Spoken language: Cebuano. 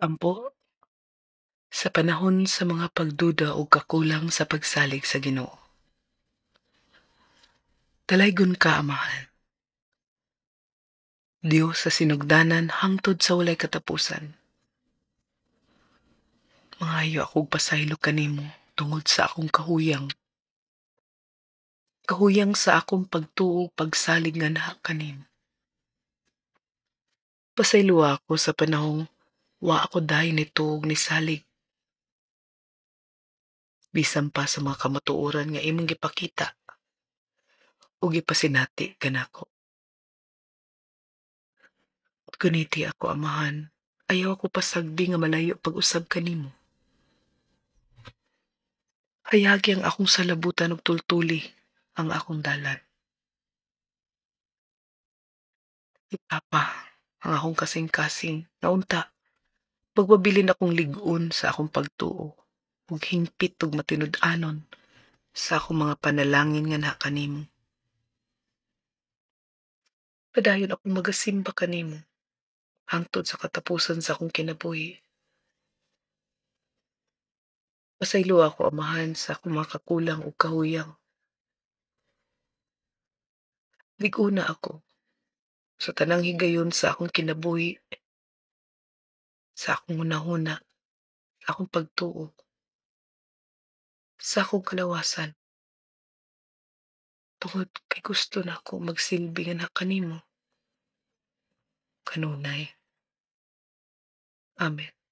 Ampo sa panahon sa mga pagduda ug kakulang sa pagsalig sa Ginoo. Dalaygon ka, Amahan. Dios sa sinugdanan hangtod sa walay katapusan. Mangayo akong pasaylo kanimo tungod sa akong kahuyang. Kahuyang sa akong pagtuo, pagsalig nganha kanimo. Pasayloa ako sa panahong wa ako dayon nituo ug nisalig. Bisan pa sa mga kamatuoran nga imong gipakita ug gipasinati kanako. Guniti ako, Amahan, ayaw ako pasagdi nga malayo pag-usab kanimo. Hayagi ang akong salabutan ug tultuli ang akong dalan. Itapa ang akong kasing-kasing na unta pagpabilin akong lig-on sa akong pagtuo ug hingpit ug matinud-anon sa akong mga panalangin nganha kanimo. Padayon akong magasimba kanimo hangtod sa katapusan sa akong kinabuhi. Pasayloa ako, Amahan, sa akong mga kakulang ug kahuyang. Lig-ona ako sa tanang higayon sa akong kinabuhi, sa akong hunahuna, sa akong pagtuo, sa akong kalawasan. Tungod kay gusto nako magsilbi nganha kanimo. Kanunay. Amen.